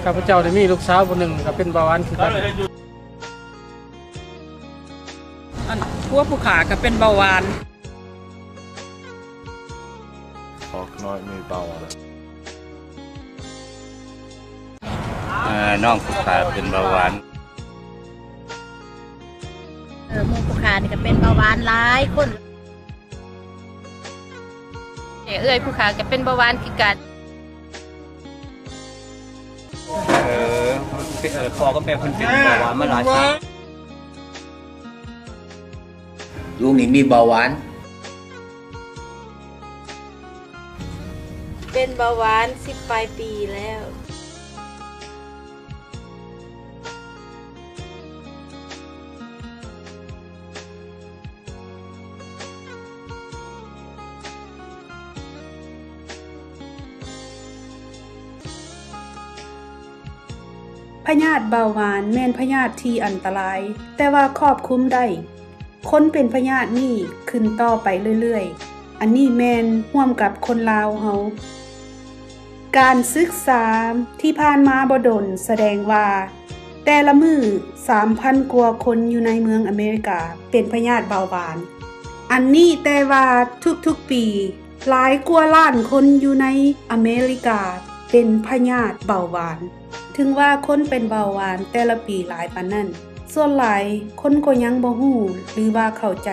ຂ້າພະເຈົ້າໄດ້ມີລູກສາວຜູ້ໜຶ່ງ ກໍເປັນເບົາຫວານຄືກັນ. ອັນ ຜົວຜູ້ຂ້າກໍເປັນເບົາຫວານ. ພວກນ້ອຍມີເບົາຫວານ. ເອີ ນ້ອງຜູ້ຂ້າເປັນເບົາຫວານ. ເອີ ໝູ່ຜູ້ຂ້ານີ້ກໍເປັນເບົາຫວານຫຼາຍຄົນ. ເອື້ອຍຜູ້ຂ້າກໍເປັນເບົາຫວານຄືກັນ. ເອີ ເປັນ ເອີ ພໍ່ກັບແມ່ເພິ່ນເປັນເບົາຫວານມາຫຼາຍປີ. ລຸງນີ້ມີເບົາຫວານ. ເປັນເບົາຫວານສິບປາຍປີແລ້ວ. ພະຍາດເບົາຫວານແມ່ນພະຍາດທີ່ອັນຕະລາຍ, ແຕ່ວ່າຄວບຄຸມໄດ້. ຄົນເປັນພະຍາດນີ້ຂຶ້ນຕໍ່ໄປເລື້ອຍໆ. ອັນນີ້ແມ່ນຮ່ວມກັບຄົນລາວເຮົາ. ການສຶກສາທີ່ຜ່ານມາບໍ່ດົນສະແດງວ່າ ແຕ່ລະມື້ສາມພັນກວ່າຄົນຢູ່ໃນເມືອງອາເມລິກາເປັນພະຍາດເບົາຫວານ. ອັນນີ້ແຕ່ວ່າທຸກໆປີ ຫຼາຍກວ່າລ້ານຄົນຢູ່ໃນອາເມລິກາເປັນພະຍາດເບົາຫວານ. ເຖິງວ່າຄົນເປັນເບົາຫວານແຕ່ລະປີຫຼາຍປານນັ້ນ, ສ່ວນຫຼາຍຄົນກໍຍັງບໍ່ຮູ້ ຫຼືວ່າເຂົ້າໃຈ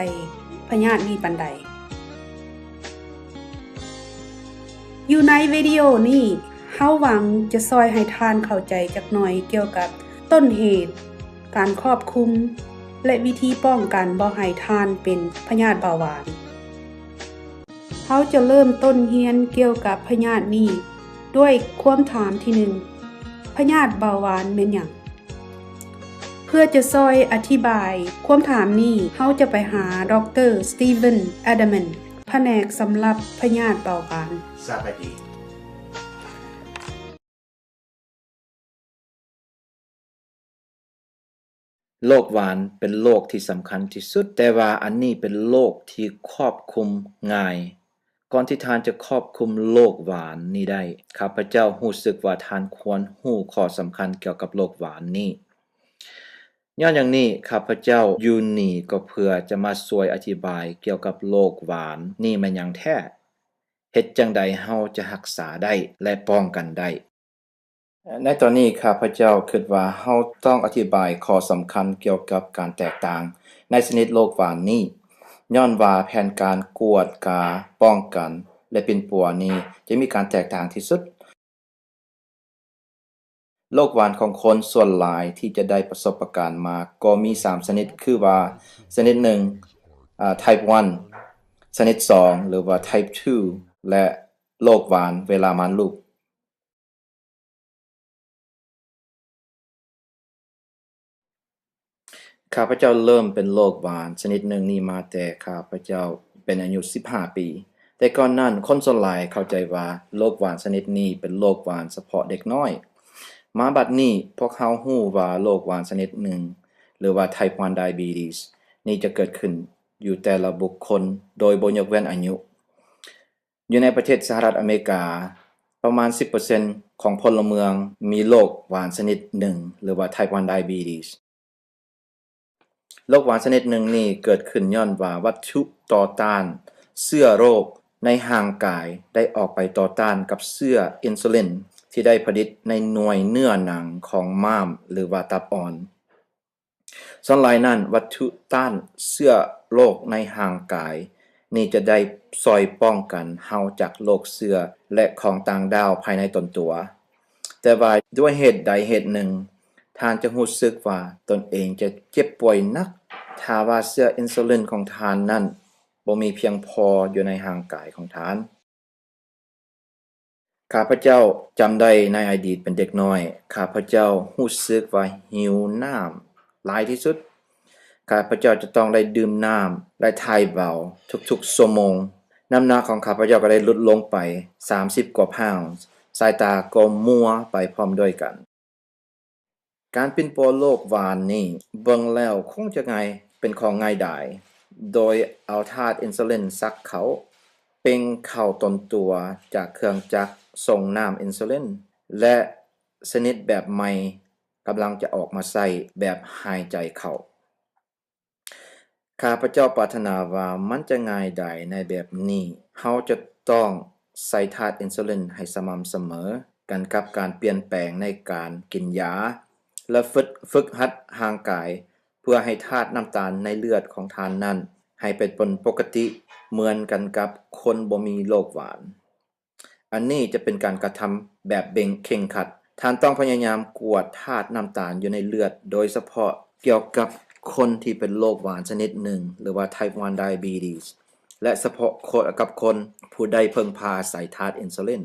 ພະຍາດນີ້ປານໃດ. ຢູ່ໃນວິດີໂອນີ້, ເຮົາຫວັງຈະຊ່ອຍໃຫ້ທ່ານເຂົ້າໃຈຈັກໜ່ອຍກ່ຽວກັບຕົ້ນເຫດ, ການຄວບຄຸມ ແລະ ວິທີປ້ອງກັນບໍ່ໃຫ້ທ່ານເປັນພະຍາດເບົາຫວານ. ເຮົາຈະເລີ່ມຕົ້ນຮຽນກ່ຽວກັບພະຍາດນີ້ດ້ວຍຄວາມຖາມທີໜຶ່ງ, ພະຍາດເບົາຫວານແມ່ນຫຍັງ? ເພື່ອຈະຊ່ອຍອະທິບາຍຄວາມຖາມນີ້, ເຮົາຈະໄປຫາ ດຣ. Steven Edelman ພະແນກສຳລັບພະຍາດເບົາຫວານ. ສະບາຍດີ. ໂລກຫວານເປັນໂລກທີ່ສຳຄັນທີ່ສຸດ, ແຕ່ວ່າອັນນີ້ເປັນໂລກທີ່ຄວບຄຸມງ່າຍ. ກ່ອນທີ່ທ່ານຈະຄວບຄຸມໂລກຫວານນີ້ໄດ້, ຂ້າພະເຈົ້າຮູ້ສຶກວ່າທ່ານຄວນຮູ້ຂໍ້ສຳຄັນກ່ຽວກັບໂລກຫວານນີ້. ຍ້ອນຢ່າງນີ້, ຂ້າພະເຈົ້າຢູ່ນີ້ກໍເພື່ອຈະມາຊ່ວຍອະທິບາຍກ່ຽວກັບໂລກຫວານນີ້ແມ່ນຫຍັງແທ້, ເຮັດຈັ່ງໃດເຮົາຈະຮັກສາໄດ້ ແລະ ປ້ອງກັນໄດ້. ໃນຕອນນີ້ຂ້າພະເຈົ້າຄິດວ່າເຮົາຕ້ອງອະທິບາຍຂໍ້ສຳຄັນກ່ຽວກັບການແຕກຕ່າງໃນຊະນິດໂລກຫວານນີ້, ຍ້ອນວ່າແຜນການກວດກາ, ປ້ອງກັນ ແລະ ປິ່ນປົວນີ້ຈະມີການແຕກຕ່າງທີ່ສຸດ. ໂລກຫວານຂອງຄົນສ່ວນຫຼາຍທີ່ຈະໄດ້ປະສົບປະການມາກໍມີສາມຊະນິດ, ຄືວ່າຊະນິດໜຶ່ງ, ອາ, Type one, ຊະນິດສອງ ຫຼືວ່າ Type two ແລະ ໂລກຫວານເວລາມານລູກ. ຂ້າພະເຈົ້າເລີ່ມເປັນໂລກຫວານຊະນິດໜຶ່ງນີ້ມາແຕ່ຂ້າພະເຈົ້າເປັນອາຍຸສິບຫ້າປີ. ແຕ່ກ່ອນນັ້ນ, ຄົນສ່ວນຫຼາຍເຂົ້າໃຈວ່າໂລກຫວານຊະນິດນີ້ເປັນໂລກຫວານສະເພາະເດັກນ້ອຍ. ມາບັດນີ້, ພວກເຮົາຮູ້ວ່າໂລກຫວານຊະນິດໜຶ່ງ ຫຼືວ່າ Type one diabetes ນີ້ຈະເກີດຂຶ້ນຢູ່ແຕ່ລະບຸກຄົນ ໂດຍບໍ່ຍົກເວັ້ນອາຍຸ. ຢູ່ໃນປະເທດສະຫະລັດອາເມລິກາ, ປະມານສິບເປີເຊັນຂອງພົນລະເມືອງມີໂລກຫວານຊະນິດໜຶ່ງ ຫຼືວ່າ Type one diabetes. ໂລກຫວານຊະນິດໜຶ່ງນີ້ເກີດຂຶ້ນຍ້ອນວ່າວັດຖຸຕໍ່ຕ້ານເຊື້ອໂລກໃນຮ່າງກາຍໄດ້ອອກໄປຕໍ່ຕ້ານກັບເຊື້ອອິນຊູລິນທີ່ໄດ້ຜະລິດໃນໜ່ວຍເນື້ອໜັງຂອງມ້າມ ຫຼືວ່າຕັບອ່ອນ. ສ່ວນຫຼາຍນັ້ນ, ວັດຖຸຕ້ານເຊື້ອໂລກໃນຮ່າງກາຍນີ້ຈະໄດ້ຊ່ອຍປ້ອງກັນເຮົາຈາກໂລກເຊື້ອ ແລະ ຂອງຕ່າງດ້າວພາຍໃນຕົນຕົວ. ແຕ່ວ່າດ້ວຍເຫດໃດເຫດໜຶ່ງ, ທ່ານຈະຮູ້ສຶກວ່າຕົນເອງຈະເຈັບປ່ວຍໜັກ ຖ້າວ່າເຊື້ອອິນຊູລິນຂອງທ່ານນັ້ນບໍ່ມີພຽງພໍຢູ່ໃນຮ່າງກາຍຂອງທ່ານ. ຂ້າພະເຈົ້າຈຳໄດ້ໃນອະດີດເປັນເດັກນ້ອຍ, ຂ້າພະເຈົ້າຮູ້ສຶກວ່າຫິວນ້ຳຫຼາຍທີ່ສຸດ. ຂ້າພະເຈົ້າຈະຕ້ອງໄດ້ດື່ມນ້ຳ ແລະ ຖ່າຍເບົາທຸກໆຊົ່ວໂມງ. ນ້ຳໜັກຂອງຂ້າພະເຈົ້າກໍໄດ້ຫຼຸດລົງໄປສາມສິບກວ່າປອນ, ສາຍຕາກໍມົວໄປພ້ອມດ້ວຍກັນ. ການປິ່ນປົວໂລກຫວານນີ້ເບິ່ງແລ້ວຄົງຈະງ່າຍ, ເປັນຂອງງ່າຍດາຍ, ໂດຍເອົາທາດອິນຊູລິນສັກເຂົ້າ, ເປັ່ງເຂົ້າຕົນຕົວຈາກເຄື່ອງຈັກສົ່ງນ້ຳອິນຊູລິນ ແລະ ຊະນິດແບບໃໝ່ກຳລັງຈະອອກມາໃຊ້ແບບຫາຍໃຈເຂົ້າ. ຂ້າພະເຈົ້າປາດຖະໜາວ່າມັນຈະງ່າຍດາຍໃນແບບນີ້. ເຮົາຈະຕ້ອງໃສ່ທາດອິນຊູລິນໃຫ້ສະໝ່ຳສະເໝີກັນກັບການປ່ຽນແປງໃນການກິນຢາ ແລະ ຝຶກ, ຝຶກຫັດຮ່າງກາຍ ເພື່ອໃຫ້ທາດນ້ຳຕານໃນເລືອດຂອງທ່ານນັ້ນໃຫ້ໄປເປັນປົກກະຕິເໝືອນກັນກັບຄົນບໍ່ມີໂລກຫວານ. ອັນນີ້ຈະເປັນການກະທຳແບບເຄັ່ງເຄັ່ງຄັດ. ທ່ານຕ້ອງພະຍາຍາມກວດທາດນ້ຳຕານຢູ່ໃນເລືອດ, ໂດຍສະເພາະກ່ຽວກັບຄົນທີ່ເປັນໂລກຫວານຊະນິດໜຶ່ງ ຫຼືວ່າ Type one diabetes ແລະ ສະເພາະຄົນ, ກັບຄົນຜູ້ໄດ້ເພິ່ງພາອາໄສທາດອິນຊູລິນ.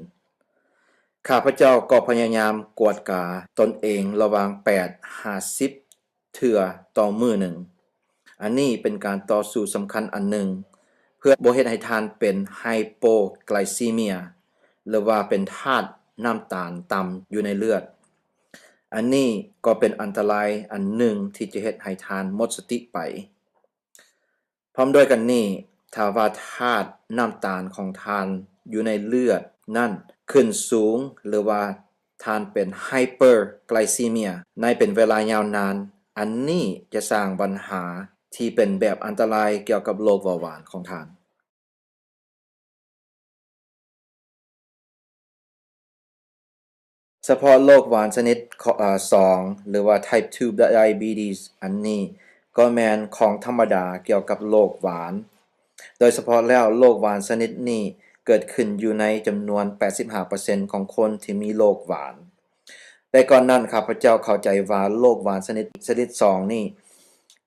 ຂ້າພະເຈົ້າກໍພະຍາຍາມກວດກາຕົນເອງລະຫວ່າງແປດຫາສິບ ເທື່ອຕໍ່ມື້ໜຶ່ງ. ອັນນີ້ເປັນການຕໍ່ສູ້ສຳຄັນອັນໜຶ່ງ ເພື່ອບໍ່ເຮັດໃຫ້ທ່ານເປັນ hypoglycemia ຫຼືວ່າເປັນທາດນ້ຳຕານຕ່ຳຢູ່ໃນເລືອດ. ອັນນີ້ກໍເປັນອັນຕະລາຍອັນໜຶ່ງທີ່ຈະເຮັດໃຫ້ທ່ານໝົດສະຕິໄປ. ພ້ອມດ້ວຍກັນນີ້, ຖ້າວ່າທາດນ້ຳຕານຂອງທ່ານຢູ່ໃນເລືອດນັ້ນຂຶ້ນສູງ ຫຼືວ່າທ່ານເປັນ hyperglycemia ໃນເປັນເວລາຍາວນານ, ອັນນີ້ຈະສ້າງບັນຫາທີ່ເປັນແບບອັນຕະລາຍກ່ຽວກັບໂລກເບົາຫວານຂອງທ່ານ. ສະເພາະໂລກຫວານຊະນິດ ເອີ ສອງ ຫຼືວ່າ Type two diabetes ອັນນີ້ກໍແມ່ນຂອງທຳມະດາກ່ຽວກັບໂລກຫວານ. ໂດຍສະເພາະແລ້ວ ໂລກຫວານຊະນິດນີ້ເກີດຂຶ້ນຢູ່ໃນຈຳນວນແປດສິບຫ້າເປີເຊັນຂອງຄົນທີ່ມີໂລກຫວານ. ແຕ່ກ່ອນນັ້ນ ຂ້າພະເຈົ້າເຂົ້າໃຈວ່າໂລກຫວານຊະນິດ, ຊະນິດສອງນີ້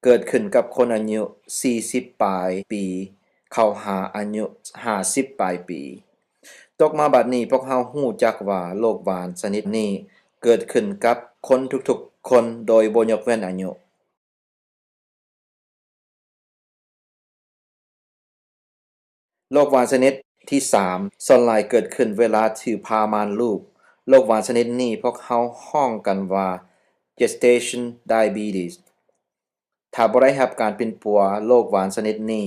ເກີດຂຶ້ນກັບຄົນອາຍຸສີ່ສິບປາຍປີ ເຂົ້າຫາອາຍຸຫ້າສິບປາຍປີ. ຕົກມາບັດນີ້ ພວກເຮົາຮູ້ຈັກວ່າໂລກຫວານຊະນິດນີ້ເກີດຂຶ້ນກັບຄົນທຸກໆຄົນ ໂດຍບໍ່ຍົກເວັ້ນອາຍຸ. ໂລກຫວານຊະນິດທີສາມ ສ່ວນຫຼາຍເກີດຂຶ້ນເວລາຖືພາມານລູກ. ໂລກຫວານຊະນິດນີ້ພວກເຮົາຮ້ອງກັນວ່າ gestation diabetes. ຖ້າບໍ່ໄດ້ຮັບການປິ່ນປົວ, ໂລກຫວານຊະນິດນີ້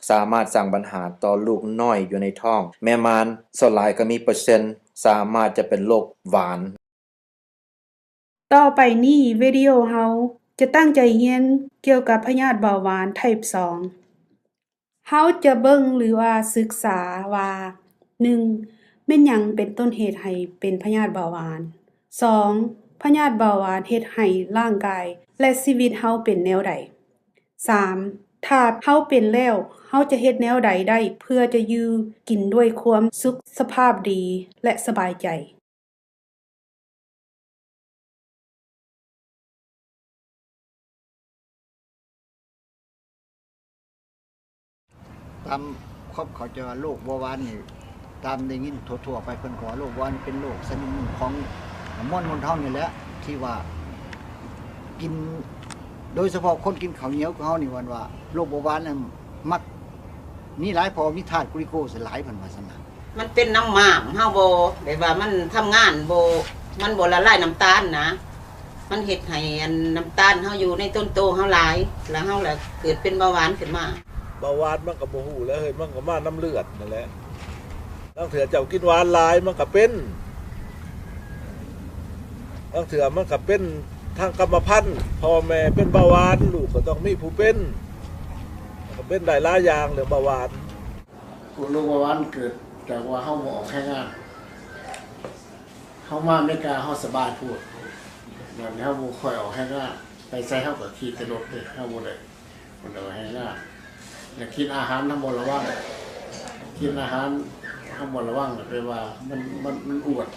ສາມາດສ້າງບັນຫາຕໍ່ລູກນ້ອຍຢູ່ໃນທ້ອງ. ແມ່ມານສ່ວນຫຼາຍກໍມີເປີເຊັນສາມາດຈະເປັນໂລກຫວານ. ຕໍ່ໄປນີ້ ວິດີໂອເຮົາຈະຕັ້ງໃຈຮຽນກ່ຽວກັບພະຍາດເບົາຫວານ Type two. ເຮົາຈະເບິ່ງ ຫຼືວ່າສຶກສາວ່າ ໜຶ່ງ ແມ່ນຫຍັງເປັນຕົ້ນເຫດໃຫ້ເປັນພະຍາດເບົາຫວານ? ສອງ ພະຍາດເບົາຫວານເຮັດໃຫ້ຮ່າງກາຍ ແລະ ຊີວິດເຮົາເປັນແນວໃດ? ສາມ ຖ້າເຮົາເປັນແລ້ວ ເຮົາຈະເຮັດແນວໃດໄດ້ເພື່ອຈະຢູ່ກິນດ້ວຍຄວາມສຸກ, ສະພາບດີ ແລະ ສະບາຍໃຈ? ຕາມຄວາມເຂົ້າໃຈວ່າໂລກເບົາຫວານນີ້ ຕາມໄດ້ຍິນທົ່ວໆໄປ ເພິ່ນກໍວ່າໂລກເບົາຫວານເປັນໂລກຊະນິດໜຶ່ງຂອງມວນມະນຸດເຮົານີ້ແຫຼະ ທີ່ວ່າກິນ ໂດຍສະເພາະຄົນກິນເຂົ້າໜຽວຄືເຮົານີ້ ເພິ່ນວ່າໂລກເບົາຫວານນັ້ນມັກມີຫຼາຍ ເພາະວ່າມີທາດກລູໂຄສຫຼາຍ ເພິ່ນວ່າຊັ້ນນະ. ມັນເປັນນ້ຳມ້າມເຮົາບໍ່ ແບບວ່າມັນທຳງານບໍ່ ມັນບໍ່ລະລາຍນ້ຳຕານນະ ມັນເຮັດໃຫ້ອັນນ້ຳຕານເຮົາຢູ່ໃນຕົ້ນໂຕເຮົາຫຼາຍ ແລ້ວເຮົາລະເກີດເປັນເບົາຫວານຂຶ້ນມາ. ເບົາຫວານມັນກໍບໍ່ຮູ້ແຫຼະເຮີ້ຍ ມັນກໍມານຳເລືອດນັ້ນແຫຼະ ລາງເທື່ອເຈົ້າກິນຫວານຫຼາຍມັນກໍເປັນ ລາງເທື່ອມັນກໍເປັນທາງກຳມະພັນ ພໍ່ແມ່ເປັນເບົາຫວານ ລູກກໍຕ້ອງມີຜູ້ເປັນ ມັນກໍເປັນໄດ້ຫຼາຍຢ່າງເລື່ອງເບົາຫວານ. ໂລກເບົາຫວານເກີດຈາກວ່າເຮົາບໍ່ອອກແຮງງານ ເຮົາມາອາເມລິກາເຮົາສະບາຍໂພດ ບາດນີ້ເຮົາບໍ່ຄ່ອຍອອກແຮງງານ ໄປໃສເຮົາກໍຂີ່ແຕ່ລົດເດ້ ເຮົາບໍ່ໄດ້ ບໍ່ໄດ້ອອກແຮງງານ ແລ້ວກິນອາຫານເຮົາບໍ່ລະວັງ ກິນອາຫານເຮົາບໍ່ລະວັງ ແປວ່າມັນ ມັນ ມັນອ້ວນ